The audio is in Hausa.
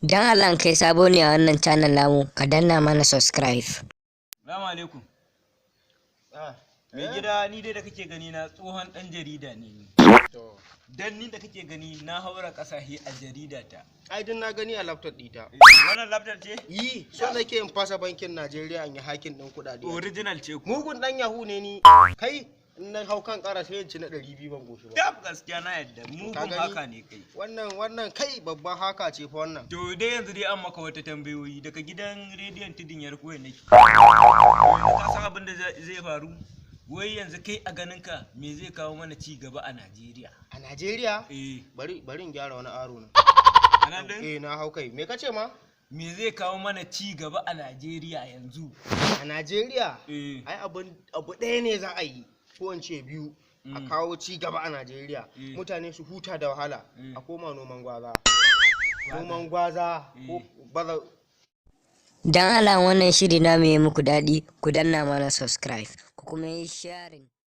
Don Allah, kai sabo ne a wannan channel namu, ka danna mana subscribe. Salamu alaikum. Ah, Mai gida, ni dai da kake gani na tsohon dan jarida ne ni. To, Dan ni da kake gani na haura kasashe a jarida ta. Ai din na gani a laptop ɗita. Wannan laptop ce? Yi, so nake in fasa bankin Najeriya in yi hacking ɗin kuɗaɗe. Original ce ku. Mugun ɗan yahoo ne ni. Kai, in na hau kan ƙara sai in ci na 200 ban goshi ba. Tab, gaskiya na yadda mugun Ka gani? Haka ne kai. Wannan kai babban hacker ce fa wannan. To dai yanzu dai an maka wata tambayoyi daga gidan rediyon Tudun Yarkoya nake. To yanzu ka san abin da zai faru? Wai yanzu kai a ganin ka me zai kawo mana ci gaba a Najeriya? A Najeriya? Eh. Bari in gyara wani aro na. Anan din? Eh, na hau kai. Me kace ma? Me zai kawo mana ci gaba a Najeriya yanzu? A Najeriya? Eh. Ai abu ɗaya ne za a yi, ko in ce biyu. A kawo ci gaba a Najeriya. Mutane su huta da wahala. A koma noman gwaza. Noman gwaza ko baza. Don Allah, wannan shiri namu ya muku daɗi, ku danna mana subscribe, ku kuma yi sharing.